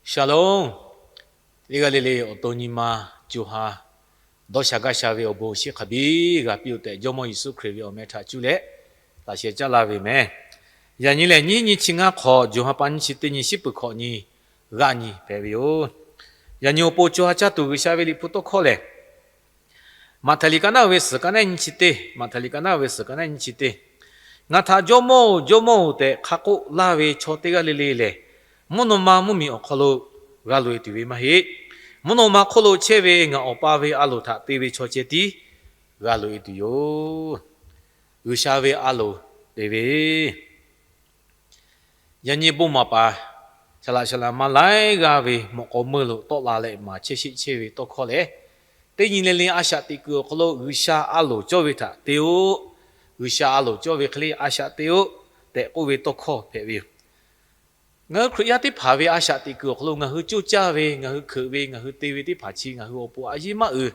Shalom. Teˇ g'aˇ le le awˬ to nyi ma co ha dawˇ sha gaˇ sha ve awˬ bon awˬ shinˉ hk'a biˇ g'a piˇ-oˆ tehꞈ, Jawˇmawˇ Yeˍsuˆ Hkriꞈ ve awˬ meh htaꞈ cuˇ leh laꞈ sheh caˇ laˇ ve meh. Yaꞈ nyi lehˬ, nyiˇ nyi chi ngaˇ hk'awꞈ, June ha pa nyiˇ chi teˇ nyi, shiˉ peuˬ hkawꞈ nyi, g'aˆ nyi hpehꞈ ve yoˬ. Yaꞈ nyi awˬ pon co ha caˇ tuˬ G'uiˬsha ve Liꞈ hpu tawˇ hkawˇ lehˬ, Maꞈhtehˍ liꞈ ka naˆ ve suhˍ ka naˆ nyiˇ chi teˇ, Maꞈhtehˍ liꞈ ka naˆ ve suhˍ ka naˆ nyiˇ chi teˇ, Ngaˬ htaꞈ Jawˇmawˇ-oˬ, Jawˇmawˇ-oˬ tehꞈ hk'a k'oˆ laˇ ve chaw teˇ g'aˇ le le lehˬ, mvuhˇ naw ma mvuhˇmiˬ awˬ hk'aw lo g'a loꞈ-e tuˬ ve maˇ heˆ. Mvuhˇ naw ma hk'oˆ lo chehˇ ve ngaˬ Awˬ pa ve a loˍ htaꞈ te ve chaw ceh tiˉ g'a loꞈ-e tuˬ yoˬ. G'uiˬsha ve a loˍ te ve Yaꞈ nyi bon maˍ paˍ, shaˍ laꞈ shaˍ laꞈ ma laiˉ g'aˇ ve mawꞈ k'aw meuˇ lo tawˆ la leh maˍ chehˇ sheˆ chehˇ ve tawˇ hkawˇ lehˬ, teˇ nyi le le a shaꞈ teꞈ kuiˬ awˬ hk'aw lo G'uiˬsha a loˍ cawˇ ve htaꞈ te-oˆ, G'uiˬsha a loˍ cawˇ ve hk'e le a shaꞈ te-oˆ tehꞈ k'oˆ ve tawˇ hkawˇ hpehꞈ ve yoˬ. Ngaˬ hui Hkriꞈ yaˇ teˇ hpaˍ ve a shaꞈ teꞈ kuiˬ awˬ hk'aw lo ngaˬ hui coˇ caˇ ve, ngaˬ hui hkeuꞈ ve, ngaˬ hui te ve teˇ hpaˍ chi ngaˬ hui awˬ pon a yeˇ maˇ uiˍ.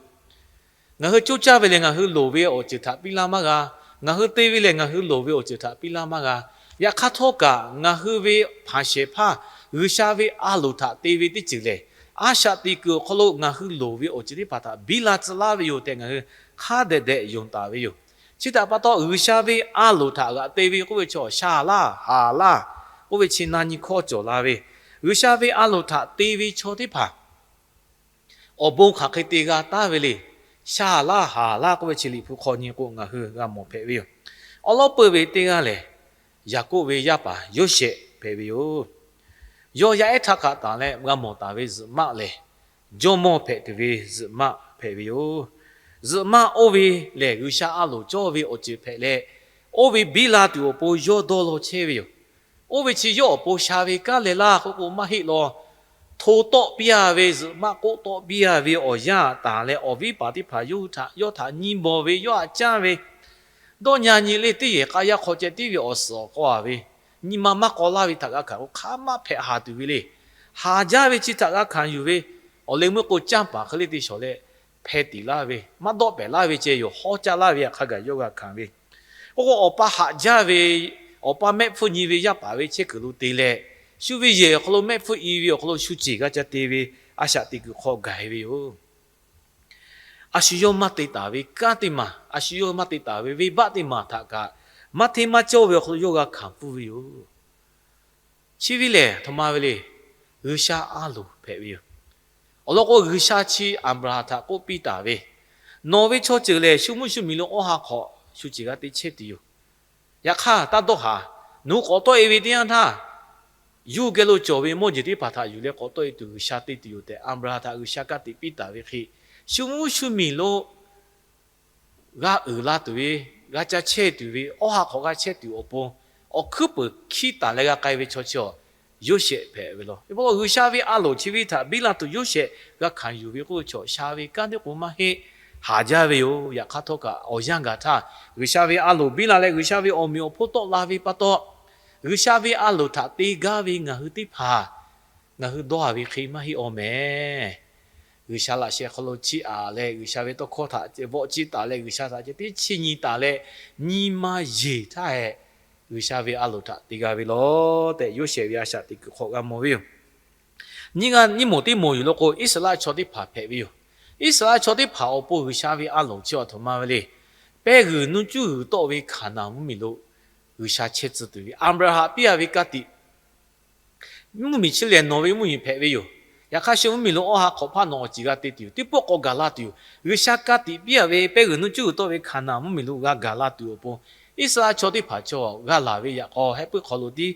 Ngaˬ hui coˇ caˇ ve lehˬ, ngaˬ hui loˍ ve awˬ ceuˬ htaꞈ piˇ laˇ maˇ g'a. Ngaˬ hui te ve lehˬ, ngaˬ hui loˍ ve awˬ ceuˬ htaꞈ piˇ laˇ maˇ g'a. Yaꞈ hk'aˇ htawˇ kaꞈ, ngaˬ hui ve hpanˍ shehˍ hpaˇ G'uiˬsha ve a loˍ htaꞈ te ve teˇ ceuˬ lehˬ, a shaꞈ teꞈ kuiˬ awˬ hk'aw lo ngaˬ hui loˍ ve awˬ ceuˬ teˇ hpaˍ htaꞈ biˇ la tcuh laˇ ve yoˬ tehꞈ ngaˬ hui hk'a dehꞈ dehꞈ yonˍ taˍ ve yoˬ. Chi htaꞈ pa taw, G'uiˬsha ve a loˍ htaꞈ g'aꞈ te ve k'oˆ ve chaw shaˍ laˇ haˍ laˇ k'oˆ ve chi na nyi hkawˇ cawˬ la ve, G'uiˬsha ve a loˍ htaꞈ te ve chaw teˇ hpaˍ awˬ bon hk'aˬ hk'e te g'a taˉ ve le. Shaˍ laˇ haˍ laˇ k'oˆ ve chi Liꞈ hpu hk'aw nyi k'o, ngaˬ hui g'a mawˬ hpehꞈ ve yoˬ. Awˬ lawn peuˬ ve teˇ g'aˇ lehˬ, Yaˍkoˆ ve yaˇ paˍ Yoˇsehꞈ hpehꞈ ve yoˬ. Yawˇ yaˇ ehˉ htaˇ hk'aꞈ tanˬ leh g'a mawˬ taˍ ve zuhꞈ maˆ lehˬ, jawˇmawˇ hpehꞈ tuˬ ve zuhꞈ maˆ hpehꞈ ve yoˬ. Zuhꞈ maˆ oˇ ve lehˬ, G'uiˬsha a loˍ cawˇ ve awˬ ceuˬ hpehꞈ leh, oˇ ve biˇ la tuˬ awˬ pon yawˇ dawˇ law chehˇ ve yoˬ. Oˇ ve chi yawˇ awˬ pon sha ve kanˉ leh laˇ k'oˆ k'o maˇ heˆ law. Hto tawˆ piˇ-a ve, zuhꞈ maˆ k'oˆ tawˆ piˇ-a ve awˬ yanˇ tanˬ leh, awˬ viˉ paˍ teˇ hpaˍ yawˇ hui htaꞈ, yawˇ htaꞈ nyi bawˬ ve, yawˇ htaꞈ caˇ ve, dawˇ nyi a nyi le teˇ yehˬ k'a yaˇ hk'aw ceh tiˉ ve awˬ suhˍ awˬ k'aw-a ve, nyi ma maˇ k'aw laˇ ve htaꞈ g'a hkanˍ k'o, hk'a maˇ hpehꞈ haˍ tuˬ ve le. Haˍ jaˇ ve chi htaꞈ g'a hkanˍ yuˬ ve, awˬ leh meuˇ k'o canˇ paˍ hk'e le te shawˍ leh hpeh tiˍ laˇ ve, maˇ dawˆ pehˍ laˇ ve ceh yoˬ. Hawˉ caˇ laˇ ve htaꞈ hk'a gaˬ yawˇ g'a hkanˍ ve k'oˆ k'o, awˬ pa haꞈ jaˇ ve, awˬ pa mehˆ hpfuhˇ nyi ve yaˇ paˍ ve chehˇ kuiˬ lo te leh, shu ve yehˬ awˬ hk'aw lo mehˆ hpfuhˇ i ve awˬ hk'aw lo shu ceˬ g'a ca te ve a shaꞈ teꞈ kuiˬ hk'aw gaˬ-e ve yoˬ. A shu yawˇ maˇ te taˍ ve kanˉ teˇ maˬ, a shu yawˇ maˇ te taˍ ve venˇbaˆ teˇ maˬ htaꞈ kaꞈ, maˇ hteˇ maˇ cawˇ ve awˬ hk'aw lo yawˇ g'a hkanˍ pfuhˇ ve yoˬ. Chi ve lehˬ, a htoꞈ ma ve le. G'uiˬsha a loˍ hpehꞈ ve yoˬ. Awˬ lawn k'o, G'uiˬsha chi Aˍbraˍhanˍ htaꞈ k'oˆ piˇ taˍ ve, Nawˬ ve chaw ceuˬ lehˬ, shu mvuhˇ shu miˬ lo awˇ ha hk'awꞈ shu ceˬ g'a te chehˇ tuˬ yoˬ. Yaꞈ hk'aˇ, taˇ dawˇ haˍ. Nawˬ hui k'awꞈ tawˆ-e ve teˇ yanˇ htaˇ, yawˇ hui geh lo cawˬ ve mawˇ jeˬ teˇ hpaˍ htaꞈ yuˬ leh k'awꞈ tawˆ-e tuˬ G'uiˬsha te tuˬ yoˬ tehꞈ, Aˍbraˍhanˍ htaꞈ G'uiˬsha ka tiꞈ piˇ taˍ ve hk'e, shu mvuhˇ shu miˬ lo g'a uiˍ la tuˬ ve, g'a ca chehˇ tuˬ ve, awˇ ha hk'awꞈ g'a chehˇ tuˬ awˬ pon, awˬ hkuiˉ peuˬ hkiˇ taˍ leh g'a k'ai ve chaw chi awˬ, Yoˇsehꞈ hpehꞈ ve law. Awˬ lawn G'uiˬsha ve a loˍ chi ve htaꞈ biˇ la tuˬ Yoˇsehꞈ g'a hkanˍ yuˬ ve k'oˆ ve chaw, sha ve kanˉ teˇ k'o maˇ heˆ, haˍ jaˇ ve yoˬ. Yaꞈ hk'aˇ htawˇ kaꞈ, awˬ yanˇ gaˬ htaˇ, G'uiˬsha ve a loˍ biˇ la leh G'uiˬsha ve awˬ meꞈ awˬ hponˇ tawˆ la ve pa taw, G'uiˬsha ve a loˍ htaꞈ te gaˇ ve ngaˬ hui teˇ hpaˍ, ngaˬ hui dawˇ haˍ ve hk'e maˇ heˆ awˬ mehˍ. G'uiˬsha laꞈ sheh hk'aw lo chiˇ aꞈ leh, G'uiˬsha ve tawˇ hkawˇ htaꞈ vawˆ ciˇ taˍ leh, G'uiˬsha htaꞈ ceh tiˉ chiˇ nyi taˍ leh, nyi ma yeˬ htaˇ hehꞈ, G'uiˬsha ve a loˍ htaꞈ te g'a ve law tehꞈ, Yoˇsehꞈ ve a shaꞈ teꞈ kuiˬ hk'aw g'a mawˬ ve yoˬ. Nyiˇ g'aˇ nyiˇ moˍ teˇ moˍ yoˬ law k'o, Iˉsaˍreˍlaˆ chaw teˇ hpaˍ hpehꞈ ve yoˬ. Iˉsaˍreˍlaˆ chaw teˇ hpaˍ awˬ pon G'uiˬsha ve a loˍ chi a htoꞈ ma ve le. Pehˇ g'uiˬ nuˇ cuˇ g'uiˬ tawˆ ve Hkaˍnanˍ mvuhˇmiˬ lo G'uiˬsha chehˇ tcuh tuˬ ve, Aˍbraˍhanˍ piˇ-a ve ka tiꞈ, mvuhˇmiˬ chi lehˬ nawˬ ve mvuhˇmiˬ hpehꞈ ve yoˬ. Yaꞈ hk'aˇ, shu mvuhˇmiˬ lo awˇ ha hk'awꞈ hpaˇ nawˬ awˬ ceˬ g'a te tuˬ yoˬ. Teˇ pawˆ k'awꞈ gaˬ la tuˬ yoˬ. G'uiˬsha ka tiꞈ piˇ-a ve pehˇ g'uiˬ nuˇ cuˇ g'uiˬ tawˆ ve Hkaˍnanˍ mvuhˇmiˬ lo g'a gaˬ la tuˬ awˬ pon, Iˉsaˍreˍlaˆ chaw teˇ hpaˍ chaw g'a laˬ ve yaꞈ k'aw heh puiˉ hk'aw lo tiˉ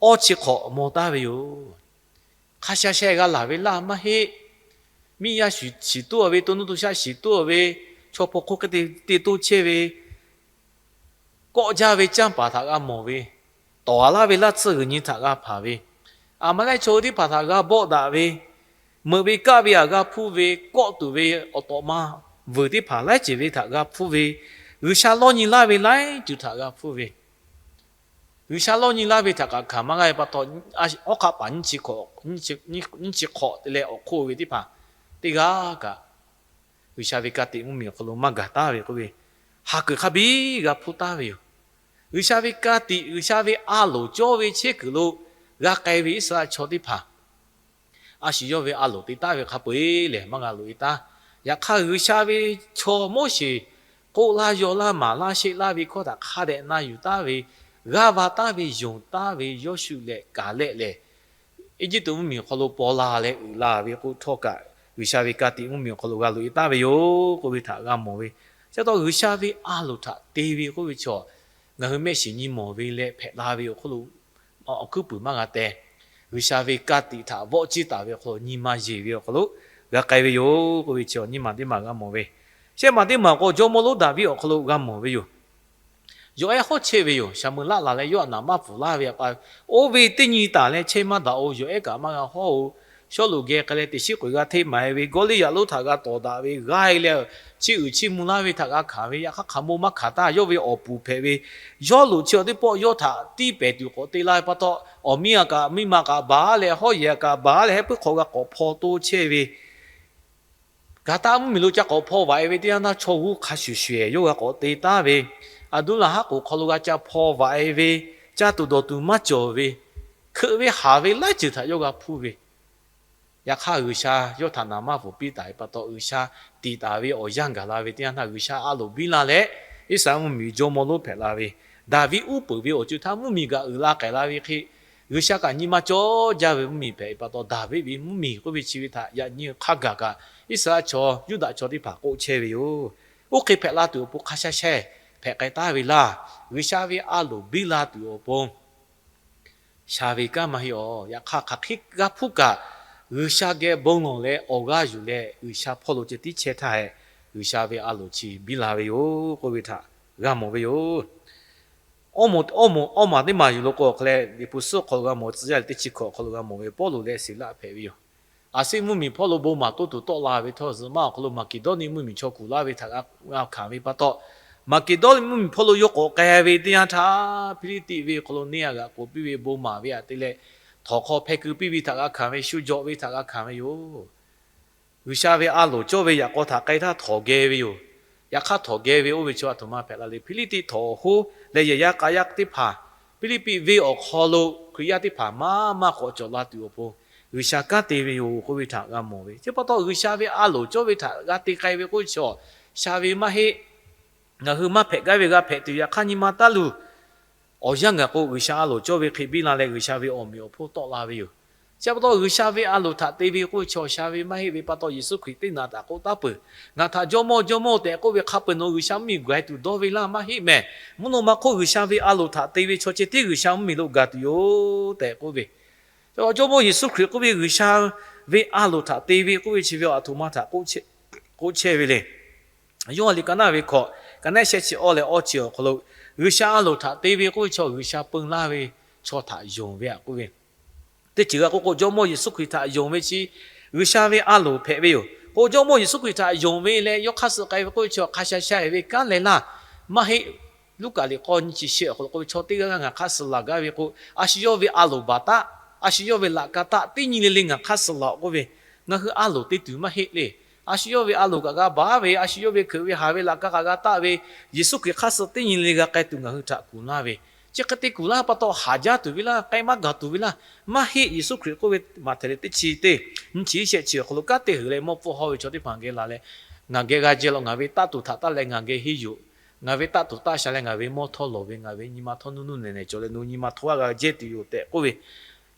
awˇ chi hk'awꞈ maw taˍ ve yoˬ. Hk'a sha sha g'a laˬ ve laˇ maˇ heˆ. Miˇ yaˇ shiˍ toˇ-a ve, to nuˇ to shaˆ shiˍ toˇ-a ve, chaw hpaw hk'oˆ hk'e te te toˇ chehˇ ve, kawˆ jaˇ ve canˇ paˍ htaꞈ g'a mawˬ ve, tawˍ-a laˇ ve laˇ tsuhˇ g'uiˬ nyi htaꞈ g'a hpanˍ ve, Aˍmaˍlehˆ chaw hui teˇ hpaˍ htaꞈ g'a bawˆ daꞈ ve, meuꞈ ve kaˆ ve htaꞈ g'a hpuˇ ve, kawˆ tuˬ ve awˬ tawꞈ ma vuiˬ teˇ hpaˍ laiˉ ceuˬ ve htaꞈ g'a hpuˇ ve, G'uiˬsha lawˇ nyi laˇ ve laiˉ ceuˬ htaꞈ g'a hpuˇ ve, G'uiˬsha lawˇ nyi laˇ ve htaꞈ kaꞈ hkanˍ maˇ g'a ve pa taw, awˉ hk'aˆ paˍ nyiˇ chi hk'awꞈ te leh awˬ hk'oˆ ve teˇ hpaˍ teˇ g'aˇ kaꞈ, G'uiˬsha ve ka tiꞈ mvuhˇmiˬ awˬ hk'aw lo maˇ gaˬ taˍ ve k'oˆ ve, ha kuiˬ hk'a biˇ g'a hpuˇ taˍ ve yoˬ. G'uiˬsha ve ka tiꞈ, G'uiˬsha ve a loˍ cawˇ ve chehˇ kuiˬ lo g'a k'ai ve Iˉsaˍreˍlaˆ chaw teˇ hpaˍ A shu yawˇ ve a loˍ te taˍ ve hk'a peu-eˬ lehˬ maˇ g'a loꞈ-e taˍ. Yaꞈ hk'aˇ, G'uiˬsha ve chaw Moˉseˍ k'oˆ laˇ yaw laˇ maˍ laˇ sheˆ laˇ ve hkawˇ htaꞈ hk'a dehꞈ na yuˬ taˍ ve, g'aˇ va taˍ ve yonˍ taˍ ve Yawˇshuˆ leh Kaˍlehˆ lehˬ, Eˇjiˇtuꞈ mvuhˇmiˬ awˬ hk'aw lo paw la leh uiˍ la ve k'oˆ htawˇ kaꞈ, G'uiˬsha ve ka tiꞈ mvuhˇmiˬ awˬ hk'aw lo g'a loꞈ-e taˍ ve yoˬ k'oˆ ve htaꞈ g'a mawˬ ve. Chi pa taw G'uiˬsha ve a loˍ htaꞈ te ve k'oˆ ve chaw, ngaˬ hui mehˆ shiˍ nyi mawˬ ve leh hpehꞈ la ve awˬ hk'aw lo awˬ hkuiˉ puiˍ maˇ g'a teh. G'uiˬsha ve ka tiꞈ htaꞈ vawˆ ciˇ taˍ ve awˬ hk'aw lo nyi ma yeˬ ve awˬ hk'aw lo g'a k'ai ve yoˬ k'oˆ ve chi nyi ma teˇ maˬ g'a mawˬ ve. Shehˆ maˬ teˇ maˬ k'o, jawˇmawˇ lonˉ Daˍviˆ awˬ hk'aw lo g'a mawˬ ve yoˬ. Yawˬ ehˉ hawˉ chehˇ ve yoˬ. Shaˍmeuˍlaˆ laˬ leh yawˇ htaꞈ naˍ maˇ pfuhˍ laˇ ve pa, oˇ ve teˇ nyi taˍ leh chehˇ maˇ daꞈ-o. Yawˬ ehˉ kaꞈ maˇ g'a hawˉ-o. Shawˉluꞈ geh k'ai leh teꞈ shiˉ k'oꞈ g'a hteˇ maˍ-e ve, Gawˇliˇyaꞈ lonˉ htaꞈ g'a tawˍ daꞈ ve g'aˇ-e leh, chiˇ uiˍ chiˇ mvuh laˇ ve htaꞈ g'a hkanˍ ve, yaꞈ hk'aˇ hk'aˬ mawˇ maˇ hkanˍ taˇ. Yawˇ ve awˬ puˍ hpehꞈ ve Yawˇluꞈ chi awˬ teˇ pawˆ yawˇ htaꞈ tiˇ pehˍ tuˬ k'awꞈ te la ve pa taw, awˬ miˇ a kaꞈ miˇ ma kaꞈ baˬ leh, hawˉ yehˬ a kaꞈ baˬ leh, heh puiˉ hk'aw g'a k'awꞈ hpaw toˇ chehˇ ve, Gaˍtaˆ mvuhˇmiˬ lo ca k'awꞈ hpaw vaꞈ-e ve teˇ yanˇ htaˇ, chaw g'uˇ hk'a shuˍ shuˍ-eˬ yawˇ g'a k'awꞈ te taˍ ve, Aˍduˇlaˍhaˉ k'oˍ hk'aw lo g'a ca hpaw vaꞈ-e ve, ca tuˬ dawˬ tuˬ maˇ cawˬ ve, hkeuꞈ ve haˍ ve laiˉ ceuˬ htaꞈ yawˇ g'a hpuˇ ve, yaꞈ hk'aˇ G'uiˬsha yawˇ htaꞈ naˍ maˇ pfuhˍ piˇ taˍ ve pa taw, G'uiˬsha tiˍ taˍ ve awˬ yanˇ gaˬ la ve teˇ yanˇ htaˇ, G'uiˬsha a loˍ biˇ la leh, Iˉsaˍreˍlaˆ mvuhˇmiˬ jawˇmawˇ lonˉ hpehꞈ la ve, Daˍviˆ uˉ peunˍ ve awˬ ceuˬ htaˇ mvuhˇmiˬ kaꞈ uiˍ la k'ai la ve hk'e, G'uiˬsha kaꞈ nyi ma cawˇ jaˇ ve mvuhˇmiˬ hpehꞈ ve pa taw, Daˍviˆ ve mvuhˇmiˬ k'oˆ ve chi ve htaꞈ yaꞈ nyi hk'a gaˬ kaꞈ Iˉsaˍreˍlaˆ chaw, Yuˇdaꞈ chaw teˇ hpaˍ k'oˆ chehˇ ve yoˬ. Oˇ hk'e hpehꞈ la tuˬ awˬ pon hk'a sha sheh hpehꞈ k'ai taˍ ve laˇ. G'uiˬsha ve a loˍ biˇ la tuˬ awˬ pon sha ve kanˉ maˇ heˆ-aˬ. Yaꞈ hk'aˇ, hk'aˬ hk'e g'a hpuˇ kaꞈ, G'uiˬsha geh bon lawˬ leh awˬ g'aˇ yuˬ leh G'uiˬsha hpawˇ lo ceh tiˉ chehˇ htaˇ hehꞈ, G'uiˬsha ve a loˍ chi biˇ la ve yoˬ k'oˆ ve htaꞈ g'a mawˬ ve yoˬ. Awˇ maˬ teˇ maˬ yuˬ lo k'o, awˬ hk'a leh Liꞈ hpu suhˉ hk'aw lo g'a mawˬ, tcuh yaˇ teˇ chi hkawꞈ hk'aw lo g'a mawˬ ve, Pawˇluꞈ leh Siˍlaˆ hpehꞈ ve yoˬ. Aˍsiˆ mvuhˇmiˬ hpawˇ lo bon maˍ toˇ tuˬ tawˆ la ve htawˇ, zuhꞈ maˇ awˬ hk'aw lo Maˍkeˍdawˇniˆ mvuhˇmiˬ chaw kuˬ laˇ ve htaꞈ g'a hkanˍ ve pa taw, Maˍkeˍdawˇniˆ mvuhˇmiˬ hpawˇ lo yawˇ k'awꞈ k'ai ve teˇ yanˇ htaˇ, Hpiˇliˇtiˆ venˇ hk'aw lo neˇ a g'aꞈ k'oˍ piˇ ve bon maˍ ve htaꞈ te leh, htawnˍ hk'aw hpeh keu piˇ ve htaꞈ g'a hkanˍ ve, shu jawꞈ ve htaꞈ g'a hkanˍ ve yoˬ. G'uiˬsha ve a loˍ cawˇ ve yaꞈ k'aw htaꞈ k'ai htaˇ htawnˍ geh ve yoˬ. Yaꞈ hk'aˇ, htawnˍ geh ve oˇ ve chaw a htoꞈ ma hpehꞈ la le. Hpiˇliˇtiˆ htawnˍ awˬ hoˉ leh yehˬ yaˇ k'a yaˇ teˇ hpaˍ, Hpiˇliˇpiˆ venˇ awˬ hk'aw lo Hkriꞈ yaˇ teˇ hpaˍ maˇ maˇ k'awꞈ cawˬ la tuˬ awˬ pon, G'uiˬsha kanˉ te ve yoˬ k'oˆ ve htaꞈ g'a mawˬ ve. Chi pa taw, G'uiˬsha ve a loˍ cawˇ ve htaꞈ g'a te k'ai ve k'oˆ ve chaw, sha ve maˇ heˆ. Ngaˬ hui maˇ hpehꞈ gaˇ ve g'a hpehꞈ tuˬ, yaꞈ hk'aˇ nyi ma taˇ luˬ. Awˬ yanˇ gaˬ k'o, G'uiˬsha a loˍ cawˇ ve hk'e biˇ la leh, G'uiˬsha ve awˬ meꞈ awˬ hponˇ tawˆ la ve yoˬ. Chi pa taw, G'uiˬsha ve a loˍ htaꞈ te ve k'oˆ ve chaw sha ve maˇ heˆ ve pa taw, Yeˍsuˆ Hkriꞈ teˇ naꞈ htaꞈ k'oˆ taˍ peuˬ. Ngaˬ htaꞈ Jawˇmawˇ, Jawˇmawˇ tehꞈ k'oˆ ve hk'a peu-eˬ nawˬ G'uiˬsha mvuhˇmiˬ gaˬ tuˬ dawˇ ve laˇ maˇ heˆ mehˍ. Mvuhˇ naw ma hk'oˆ G'uiˬsha ve a loˍ htaꞈ te ve chaw ceh tiˉ G'uiˬsha mvuhˇmiˬ lo gaˬ tuˬ yoˬ tehꞈ k'oˆ ve. Jawˇmawˇ Yeˍsuˆ Hkriꞈ k'oˆ ve G'uiˬsha ve a loˍ htaꞈ te ve k'oˆ ve chi ve a htoꞈ ma htaꞈ k'oˆ chehˇ ve le. Yoˇhanˬ liꞈ ka naˇ ve hkawꞈ, ka naˉ sheh chi awˇ leh awˇ chi awˬ hk'aw lo, G'uiˬsha a loˍ htaꞈ te ve k'oˆ ve chaw G'uiˬsha peu laˇ ve chaw htaꞈ yonˍ ve aꞈ k'oˆ ve. Teˇ ceuˬ g'a k'oˆ k'o, Jawˇmawˇ Yeˍsuˆ Hkriꞈ htaꞈ yonˍ ve chi G'uiˬsha ve a loˍ hpehꞈ ve yoˬ. K'o, Jawˇmawˇ Yeˍsuˆ Hkriꞈ htaꞈ yonˍ ve leh yawˇ hk'aˇ suh k'ai ve k'oˆ ve chi hk'a sha sha-e ve kanˉ leh laˇ maˇ heˆ. Luˉkaꞈ liꞈ k'awˇ nyiˇ chi shehˆ awˬ hk'aw lo k'oˆ ve, chaw teˇ g'aˇ g'aˇ ngaˬ hk'aˇ suh laˬ gaˇ ve k'o, a shu yawˇ ve a loˍ baˬ taˆ, a shu yawˇ ve laꞈ ka taˆ, teˇ nyi le le ngaˬ hk'aˇ suh laˬ k'oˆ ve, ngaˬ hui a loˍ te tuˬ maˇ heˆ le. A shu yawˇ ve a loˍ kaꞈ g'a baˬ ve, a shu yawˇ ve hkeuꞈ ve haˍ ve laꞈ ka kaꞈ g'a taˆ ve, Yeˍsuˆ Hkriꞈ hk'aˇ suh teˇ nyi le le g'a k'ai tuˬ ngaˬ hui htaꞈ kuˬ laˇ ve, chi hk'e te kuˬ laˇ pa taw haˍ jaˇ tuˬ ve laˇ, k'ai maˇ gaˬ tuˬ ve laˇ maˇ heˆ. Yeˍsuˆ Hkriꞈ k'oˆ ve, Maꞈhtehˍ liꞈ teˇ chi teˇ nyiˇ chi shehˆ chi awˬ hk'aw lo kanˉ te heuˬ leh mawˇ pfuhˇ hawˇ ve chaw teˇ hpaˍ geh laˬ leh, ngaˬ geh g'a jehˇ law, ngaˬ ve taˆ tuˬ htaꞈ taˆ leh ngaˬ geh henˇ yuˬ. Ngaˬ ve taˆ tuˬ taˆ sha leh ngaˬ ve mawˇ htawˇ lawˬ ve, ngaˬ ve nyi ma htawˇ nuˇ nuˇ nehˬ nehˬ cawˬ leh nawˬ nyi ma htawˇ g'aˇ g'a jehˇ tuˬ yoˬ tehꞈ k'oˆ ve,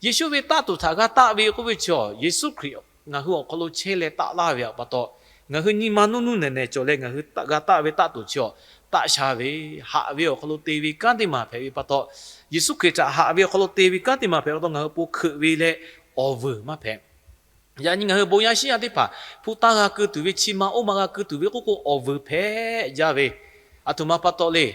Yeˍsuˆ ve taˆ tuˬ htaꞈ g'a taˆ ve k'oˆ ve chi, Yeˍsuˆ Hkriꞈ ngaˬ hui awˬ hk'aw lo chehˇ leh taˆ laˇ ve aꞈ pa taw, ngaˬ hui nyi ma nuˇ nuˇ nehˬ nehˬ cawˬ leh ngaˬ hui g'a taˆ ve taˆ tuˬ chi, taˆ sha ve, haꞈ ve awˬ hk'aw lo te ve kanˉ teˇ maˬ hpehꞈ ve pa taw, Yeˍsuˆ Hkriꞈ htaꞈ haꞈ ve awˬ hk'aw lo te ve kanˉ teˇ maˬ hpehꞈ pa taw ngaˬ hui po hkeuꞈ ve leh awˬ vuiˬ maˇ hpehꞈ. Yaꞈ nyi ngaˬ hui bon yaˇ shiˉ yaˇ teˇ hpaˍ hpu taˇ g'a keu tuˬ ve, chi ma oˇ ma g'a keu tuˬ ve k'oˆ k'o, awˬ vuiˬ hpehꞈ jaˇ ve, aˬ htoꞈ ma pa taw le.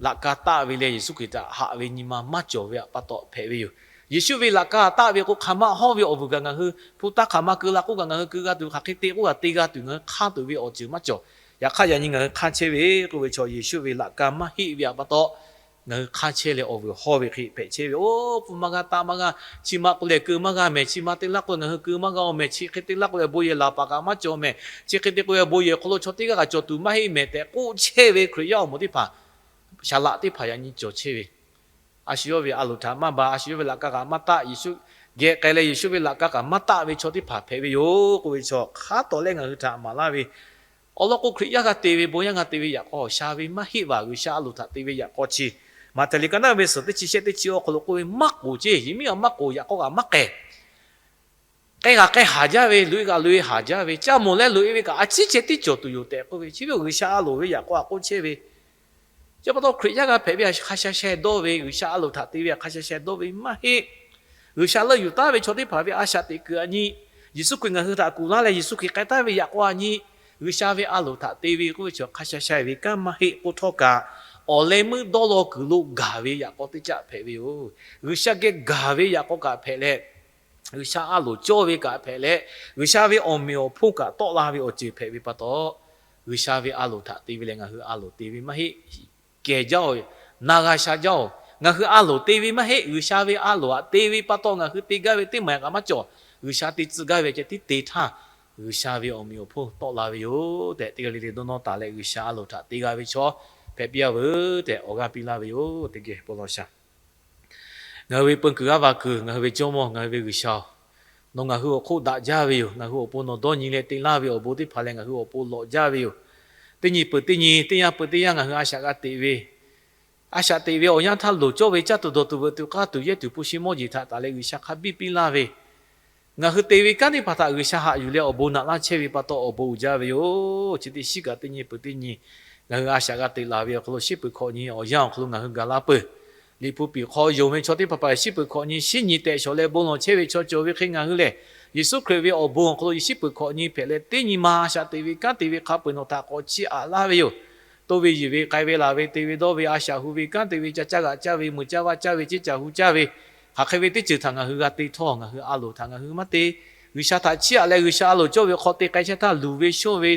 Laꞈ ka taˆ ve leh Yeˍsuˆ Hkriꞈ htaꞈ haꞈ ve nyi ma maˇ cawˬ ve aꞈ pa taw hpehꞈ ve yoˬ. Yeˍsuˆ ve laꞈ ka taˆ ve k'o, hk'aˬ ma hawˇ ve awˬ vuiˬ kaꞈ ngaˬ hui hpu taˇ hk'aˬ ma keu la k'oˆ kaꞈ ngaˬ hui keu g'a tuˬ, hk'aˬ hk'e te k'oˆ kaꞈ te g'a tuˬ, ngaˬ hui hk'aˇ tuˬ ve awˬ ceuˬ maˇ cawˬ. Yaꞈ hk'aˇ, yaꞈ nyi ngaˬ hui hk'aˇ chehˇ ve k'oˆ ve chaw, Yeˍsuˆ ve laꞈ ka maˇ heˆ ve aꞈ pa taw, ngaˬ hui hk'aˇ chehˇ leh awˬ vuiˬ hawˇ ve hk'e hpehꞈ chehˇ ve. Oˇ, hpu ma g'a taˆ maˇ g'a, chi ma k'oˆ leh keu maˇ g'a mehˍ, chi ma te laˇ k'oˆ leh ngaˬ hui keu maˇ g'a-oˬ mehˍ, chi hk'e te laˇ k'oˆ leh bon yehˬ laˬ paˍ kaꞈ maˇ cawˬ mehˍ, chi hk'e te k'oˆ leh bon yehˬ hk'aw lo chaw teˇ g'aˇ kaꞈ cawˬ tuˬ maˇ heˆ mehˍ tehꞈ k'oˆ chehˇ ve Hkriꞈ yaˇ awˬ moˍ teˇ hpaˍ, shaˍ laꞈ teˇ hpaˍ yaꞈ nyi cawˬ chehˇ ve. A shu yawˇ ve a loˍ htaꞈ maˇ baˬ, a shu yawˇ ve laꞈ ka kaꞈ maˇ taˆ, Yeˍsuˆ geh k'ai leh Yeˍsuˆ ve laꞈ ka kaꞈ maˇ taˆ ve chaw teˇ hpaˍ hpehꞈ ve yoˬ k'oˆ ve chaw hk'a tawˍ leh ngaˬ hui htaꞈ maˍ laˇ ve, awˬ lawn k'o Hkriꞈ yaˇ g'a te ve, bon yaˇ g'a te ve yaꞈ k'aw shaˍ ve maˇ heˆ vaˬ. G'uiˬsha a loˍ htaꞈ te ve yaꞈ k'aw chi, Maꞈhtehˍ liꞈ ka naˉ ve suhˍ teˇ chi shehˆ teˇ chi awˬ hk'aw lo k'oˆ ve, maˇ k'oˍ ceˇ, yehˬ miˉ a maˇ k'oˍ yaꞈ k'aw kaꞈ maˇ k'ehˬ. K'ai g'a k'ai haˍ jaˇ ve, loꞈ-e g'a loꞈ-e haˍ jaˇ ve, caˇ mawˬ leh loꞈ-e ve kaꞈ a ciˉ ceh tiˉ cawˬ tuˬ yoˬ tehꞈ k'oˆ ve, chi ve G'uiˬsha a loˍ ve yaꞈ k'aw a k'oˆ chehˇ ve. Chi pa taw Hkriꞈ yaˇ g'a hpehꞈ ve hk'a sha sheh dawˇ ve, G'uiˬsha a loˍ htaꞈ te ve hk'a sha sheh dawˇ ve maˇ heˆ. G'uiˬsha leuˆ yuˬ taˉ ve chaw teˇ hpaˍ ve a shaꞈ teꞈ kuiˬ a nyi, Yeˍsuˆ Hkriꞈ ngaˬ hui htaꞈ kuˬ laˇ leh Yeˍsuˆ Hkriꞈ k'ai taˉ ve yaꞈ k'aw a nyi, G'uiˬsha ve a loˍ htaꞈ te ve k'oˆ ve chi hk'a sha sheh ve kanˉ maˇ heˆ k'oˆ htawˇ kaꞈ, awˬ leh meuˇ dawˇ law kuiˬ lo gaˬ ve yaꞈ k'aw teˇ caˆ hpehꞈ ve yoˬ. G'uiˬsha geh gaˬ ve yaꞈ k'aw kaꞈ hpehꞈ leh, G'uiˬsha a loˍ cawˇ ve kaꞈ hpehꞈ leh, G'uiˬsha ve awˬ meꞈ awˬ hponˇ kaꞈ tawˆ la ve awˬ ceuˬ hpehꞈ ve pa taw, G'uiˬsha ve a loˍ htaꞈ te ve lehˬ ngaˬ hui a loˍ te ve maˇ heˆ. Kehˬ jaˇ-oˬ, na g'a sha jaˇ-oˬ, ngaˬ hui a loˍ te ve maˇ heˆ. G'uiˬsha ve a loˍ htaꞈ te ve pa taw ngaˬ hui te gaˇ ve teˇ maˬ kaꞈ maˇ cawˬ. G'uiˬsha te tcuh gaˇ ve ceh tiˉ te htaˇ, G'uiˬsha ve awˬ meꞈ awˬ hponˇ tawˆ la ve yoˬ tehꞈ, teˇ g'aˇ le le dawˇ nawˇ taˍ leh G'uiˬsha a loˍ htaꞈ te g'a ve chaw hpehꞈ piˇ-a veuˬ tehꞈ awˬ g'aˇ piˇ laˇ ve yoˬ. Teˇ geh bon lawˬ shaˍ. Ngaˬ hui ve peu kuiˬ g'aˇ va kuiˬ, ngaˬ hui ve Jawˇmawˇ, ngaˬ hui ve G'uiˬsha-oˬ, nawˬ ngaˬ hui awˬ hk'oˆ daꞈ jaˇ ve yoˬ. Ngaˬ hui awˬ pon nawˬ dawˇ nyi leh te laˇ ve awˬ bon teˇ hpaˍ lehˬ ngaˬ hui awˬ pon lawꞈ jaˇ ve yoˬ. Teˇ nyi peuˬ teˇ nyi, teˇ yanˇ peuˬ teˇ yanˇ ngaˬ hui a shaꞈ g'a teꞈ ve, a shaꞈ teꞈ ve awˬ yanˇ htaˇ loˍ cawˇ ve caˇ tuˬ dawˬ tuˬ veuꞈ tuˬ k'aˇ tuˬ yehˇ tuˬ hpu shi mawˇ jeˬ htaꞈ taˍ leh G'uiˬsha hk'a biˇ piˇ laˇ ve, ngaˬ hui te ve kanˉ teˇ hpaˍ htaꞈ G'uiˬsha haꞈ yuˬ leh awˬ bon naꞈ laˇ chehˇ ve pa taw awˬ bon uiˍ jaˇ ve yoˬ. Chi teˇ shiˉ kaꞈ teˇ nyi peuˬ teˇ nyi, ngaˬ hui a shaꞈ g'a teꞈ laˬ ve awˬ hk'aw lo shiˉ peuˬ hkawꞈ nyi awˬ yanˇ awˬ hk'aw lo ngaˬ hui gaˬ la peuˬ. Liꞈ hpu piˍ hk'aw yonˍ ve chaw teˇ hpaˍ hpaˍ shiˉ peuˬ hkawꞈ nyi shiˉ nyi tehꞈ shawˍ leh bon lawˬ chehˇ ve chaw cawˬ ve hk'e ngaˬ hui lehˬ, Yeˍsuˆ Hkriꞈ ve awˬ bon awˬ hk'aw lo shiˉ peuˬ hkawꞈ nyi hpehꞈ leh teˇ nyi ma a shaꞈ teꞈ ve kanˉ te ve hk'a peu-eˬ nawˬ htaꞈ k'awꞈ chiˇ aꞈ laˇ ve yoˬ. Toˇ ve yiˬ ve k'ai ve laˬ ve te ve dawˇ ve a shaꞈ hu ve kanˉ te ve ca caˇ g'aꞈ caˇ ve meuˬ caˇ vaˇ caˇ ve ceˇ caˬ hu caˇ ve, hk'aˬ hk'e ve teˇ ceuˬ htaꞈ ngaˬ hui g'a te htawˇ ngaˬ hui a loˍ htaꞈ ngaˬ hui maˇ te. G'uiˬsha htaꞈ chiˇ aꞈ leh G'uiˬsha a loˍ cawˇ ve hk'aw te k'ai chehˇ htaˇ luˬ ve shonˇ ve,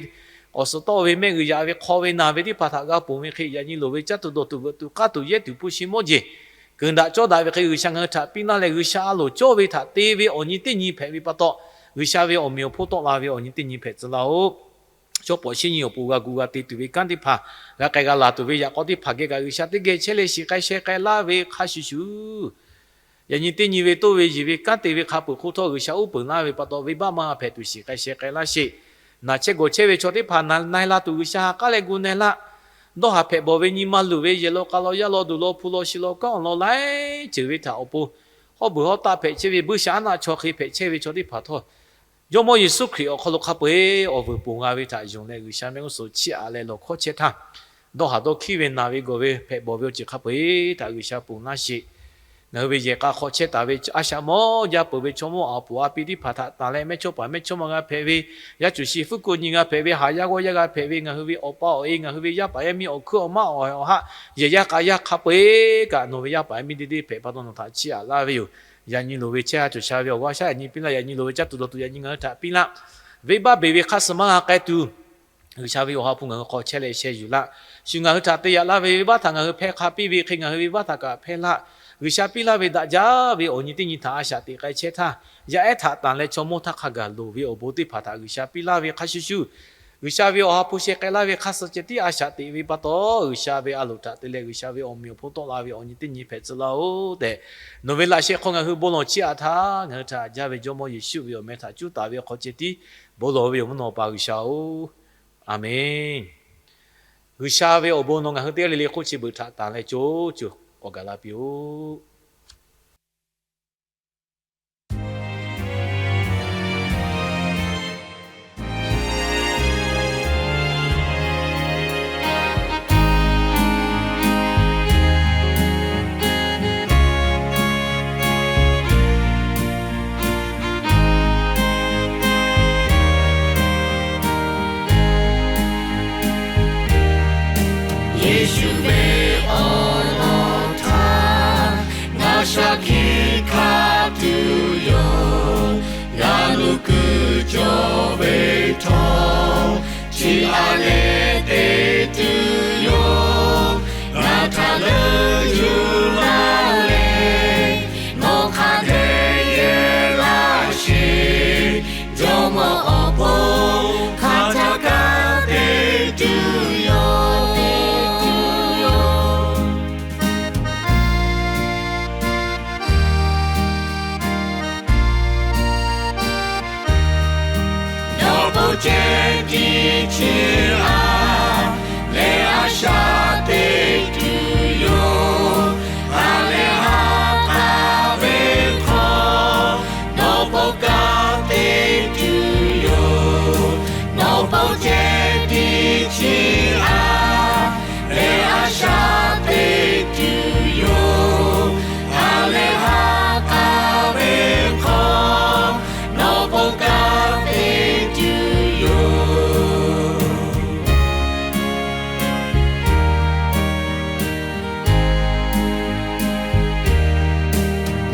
awˬ suhˍ tawˆ ve mehˆ g'uiˬ yaꞈ ve hk'aw ve naˬ ve teˇ hpaˍ htaꞈ g'a ponˬ ve hk'e yaꞈ nyi loˍ ve caˇ tuˬ dawˬ tuˬ veuꞈ tuˬ k'aˇ tuˬ yehˇ tuˬ hpu shi mawˇ jeˬ keunˍ daꞈ cawˇ daꞈ ve hk'e G'uiˬsha ngaˬ hui htaꞈ piˇ laˇ leh G'uiˬsha a loˍ cawˇ ve htaꞈ te ve awˬ nyi teˇ nyi hpehꞈ ve pa taw, G'uiˬsha ve awˬ meꞈ awˬ hponˇ tawˆ la ve awˬ nyi teˇ nyi hpehꞈ tcuh laˇ-oˆ. Chaw pawˍ shiˉ nyi awˬ pon g'a gu g'a te tuˬ ve kanˉ teˇ hpaˍ, g'a k'ai g'a laˬ tuˬ ve yaꞈ k'aw teˇ hpaˍ geh kaꞈ G'uiˬsha teˇ geh chehˇ leh shiˍ k'ai sheh k'ai laˇ ve hk'a shuˍ shuˍ, yaꞈ nyi teˇ nyi ve toˇ ve yiˬ ve kanˉ te ve hk'a peu-eˬ hk'oˆ htawˇ G'uiˬsha uˉ peunˍ laˇ ve pa taw venˇbaˆ maˇ g'a hpehꞈ tuˬ shiˍ k'ai sheh k'ai laˇ sheˍ. Naˬ chehˇ gawˬ chehˇ ve chaw teˇ hpaˍ na na-e la tuˬ G'uiˬsha ha k'aˉ leh gu na-e laˇ. Dawˇ haˍ hpehꞈ bawˬ ve nyi ma luˬ ve yehˬ law k'a law yaˇ law duˬ law hpu law shi law kanˉ awˬ lawn laiˉ ceuˬ ve htaꞈ awˬ pon hawˉ beuˬ hawˉ taˆ hpehꞈ chehˇ ve buiˇshaˆaˉnaˆ chaw hk'e hpehꞈ chehˇ ve chaw teˇ hpaˍ htawˇ, Jawˇmawˇ Yeˍsuˆ Hkriꞈ awˬ hk'aw lo hk'a peu-eˬ awˬ vuiˬ ponˬ g'a ve htaꞈ yonˍ leh G'uiˬsha mehˆ g'uˇ suhˍ chiˇ aꞈ leh lawˬ hkawˇ chehˇ htaˇ, dawˇ haˍ dawˇ hkiˉ ve naˬ ve gawˬ ve hpehꞈ bawˬ ve awˬ ceuˬ hk'a peu-eˬ htaꞈ G'uiˬsha ponˬ laˇ sheˍ. Ngaˬ hui ve yehˬ k'a hk'aw chehˇ taˍ ve a shaꞈ mawˇ jaˇ peuˬ ve chaw mawˇ awˬ puˍ a pi teˇ hpaˍ htaꞈ tanˬ leh mehˇchawˇpaˍ mehˇchawˇma g'a hpehꞈ ve, yaˇ cuˬ shi fuˉ kuˆ nyi g'a hpehꞈ ve, haˍ yaˇ g'awˇ yaˇ g'a hpehꞈ ve, ngaˬ hui ve awˬ pa awˬ e, ngaˬ hui ve yaˇ paˍ yaˇ miˇ awˬ hkuiˉ awˬ maˇ awˬ hawˍ awˬ haˆ, yehˬ yaˇ k'a yaˇ hk'a peu-eˬ kaꞈ nawˬ ve yaˇ paˍ yaˇ miˇ deˇ deˇ hpehꞈ pa taw nawˬ htaꞈ chiˇ aꞈ laˇ ve yoˬ. Yaꞈ nyi loˍ ve chehˇ ha cawˬ sha ve awˬ g'aˇ shaˉ yaꞈ nyi piˇ laˇ. Yaꞈ nyi loˍ ve caˇ tuˬ dawˬ tuˬ yaꞈ nyi ngaˬ hui htaꞈ piˇ laˇ. Venˇbaˆ beˬ ve hk'aˇ suh maˇ g'a k'ai tuˬ, G'uiˬsha ve awˬ ha hpu ngaˬ hui hk'aw chehˇ leh sheh yuˬ laˇ. Shu ngaˬ hui htaꞈ te yaꞈ laˇ ve venˇbaˆ htaꞈ ngaˬ hui hpehˇ hk'a piˇ ve hk'e ngaˬ hui venˇbaˆ htaꞈ kaꞈ hpehˇ laˇ. G'uiˬsha piˇ laˇ ve daꞈ jaˇ ve awˬ nyi teˇ nyi htaꞈ a shaꞈ teꞈ k'ai chehˇ htaˇ, yaˇ ehˉ htaꞈ tanˬ leh chaw mawˇ htaˇ hk'a gaˬ loˍ ve awˬ bon teˇ hpaˍ htaꞈ G'uiˬsha piˇ laˇ ve hk'a shuˍ shuˍ, G'uiˬsha ve awˬ ha hpu sheh k'ai laˇ ve hk'aˇ suh ceh tiˉ a shaꞈ teꞈ ve pa taw, G'uiˬsha ve a loˍ htaꞈ te leh G'uiˬsha ve awˬ meꞈ awˬ hponˇ tawˆ la ve awˬ nyi teˇ nyi hpehꞈ tcuh laˇ-oˬ tehꞈ, nawˬ ve laꞈ sheh hk'aw ngaˬ hui bon lawˬ chiˇ aꞈ htaˇ, ngaˬ hui htaꞈ haꞈ jaˇ ve Jawˇmawˇ Yeˍsuˆ ve awˬ meh htaꞈ cuˉ taˍ ve awˬ hk'aw ceh tiˉ bon lawˬ ve yoˬ mvuhˇ naw pa G'uiˬsha-oˬ, Aˍmenˇ. G'uiˬsha ve awˬ bon nawˬ ngaˬ hui teˇ g'aˇ le le hk'oˆ chi beuꞈ htaꞈ tanˬ leh co co k'awꞈ gaˬ la piˇ-oˆ. Yeˍsuˆ ve awˬ lawn htaꞈ ngaˬ shaˍ hkiˆ hkanˍ tuˬ yoˬ. Ngaˬ nuˇ kuiˬ cawˬ ve htawˇ, chiˇ aꞈ leh te tuˬ yoˬ. Ngaˬ htaꞈ leuˆ yuˬ laˇ leh, nawˬ hk'a dehꞈ yehˇ laˇ sheˍ. Jawˇmawˇ awˬ pon hk'aˬ htaˇ kaꞈ te tuˬ yoˬ. Chi a leh a shaꞈ teꞈ tuˬ yoˬ. Ha lehˬ ha k'a ve hk'aw, nawˬ bon kanˉ te tuˬ yoˬ. Nawˬ bon ceh tiˉ chi a leh a shaꞈ teꞈ tuˬ yoˬ. Ha lehˬ ha k'a ve hk'aw, nawˬ bon kanˉ te tuˬ yoˬ.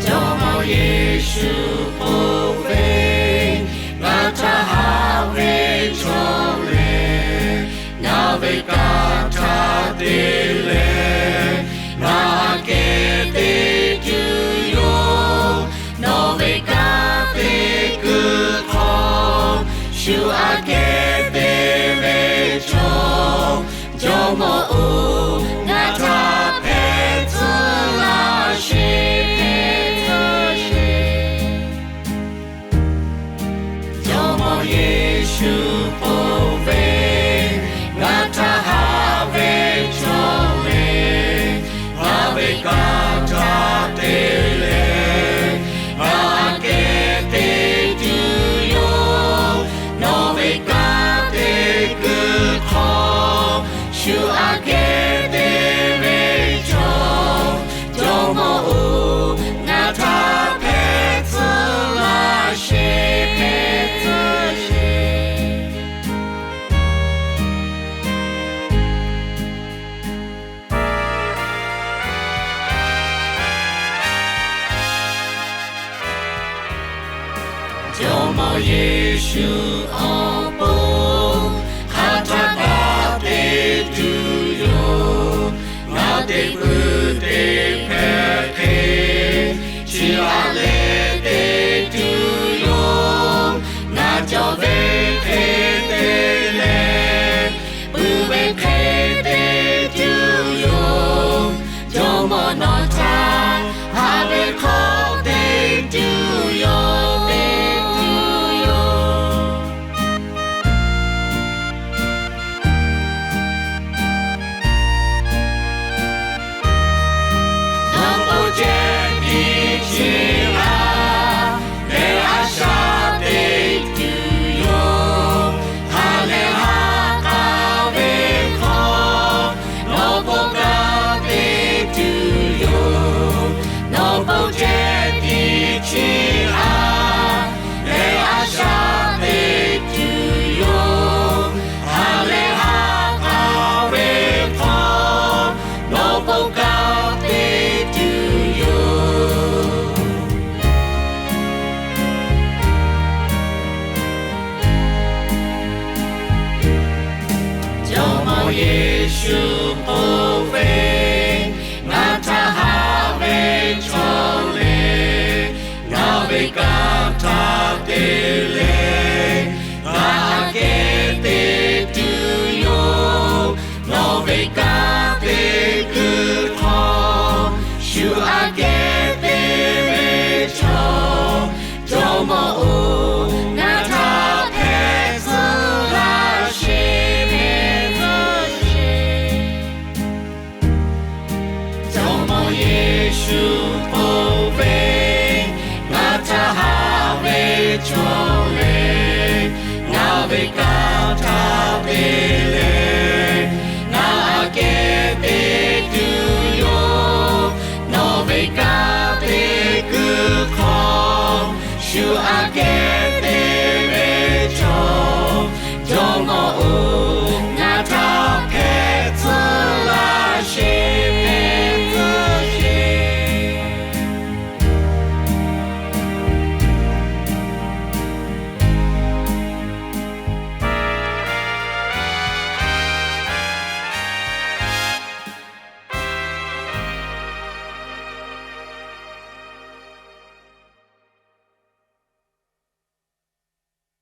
Jawˇmawˇ Yeˍsuˆ k'oˆ ve, Ngaˬ htaꞈ haꞈ ve chaw lehˬ, ngaˬ ve kanˉ htaꞈ te leh, ngaˬ aꞈ kehˉ te tuˬ yoˬ. Nawˬ ve kanˉ te kuiˬ hk'aw, shu aꞈ kehˉ te ve chaw, Jawˇmawˇ-oˬ, ngaˬ htaꞈ hpehꞈ tcuh laˇ sheˍ, hpehꞈ tcuh sheˍ. Jawˇmawˇ Yeˍsuˆ k'oˆ ve, Ngaˬ htaꞈ haꞈ ve chaw lehˬ, ngaˬ ve kanˉ htaꞈ te leh, ngaˬ aꞈ kehˉ te tuˬ yoˬ. Nawˬ ve kanˉ te kuiˬ hk'aw, shu aꞈ kehˉ te ve chaw, Jawˇmawˇ-oˬ, ngaˬ htaꞈ hpehꞈ tcuh laˇ sheˍ, hpehꞈ tcuh sheˍ. Jawˇmawˇ Yeˍsuˆ awˬ pon hk'a htaˇ kaꞈ te tuˬ yoˬ. Ngaˬ teꞈ pui teˇ hpehꞈ hk'e, chi aꞈ leh te tuˬ yoˬ. Ngaˬ cawˬ ve hk'e te leh, puiˉ ve hk'e te tuˬ yoˬ. Jawˇmawˇ nawˬ htaꞈ haꞈ ve hk'aw te tuˬ yoˬ, te tuˬ yoˬ. Nawˬ bon ceh tiˉ chi a leh a shaꞈ teꞈ tuˬ yoˬ. Ha lehˬ ha k'a ve hk'aw, nawˬ bon kanˉ te tuˬ yoˬ. Nawˬ bon ceh tiˉ chi a leh a shaꞈ teꞈ tuˬ yoˬ. Ha lehˬ ha k'a ve hk'aw, nawˬ bon kanˉ te tuˬ yoˬ. Jawˇmawˇ Yeˍsuˆ k'oˆ ve, Ngaˬ htaꞈ haꞈ ve chaw lehˬ, ngaˬ ve kanˉ htaꞈ te leh, ngaˬ aꞈ kehˉ te tuˬ yoˬ. Nawˬ ve kanˉ te kuiˬ hk'aw, shu aꞈ kehˉ te ve chaw, Jawˇmawˇ-oˬ, ngaˬ htaꞈ hpehꞈ tcuh laˇ sheˍ, hpehꞈ tcuh sheˍ. Jawˇmawˇ Yeˍsuˆ k'oˆ ve, Ngaˬ htaꞈ haꞈ ve chaw lehˬ, ngaˬ ve kanˉ htaꞈ te leh, ngaˬ aꞈ kehˉ te tuˬ yoˬ. Nawˬ ve kanˉ te kuiˬ hk'aw, shu aꞈ kehˉ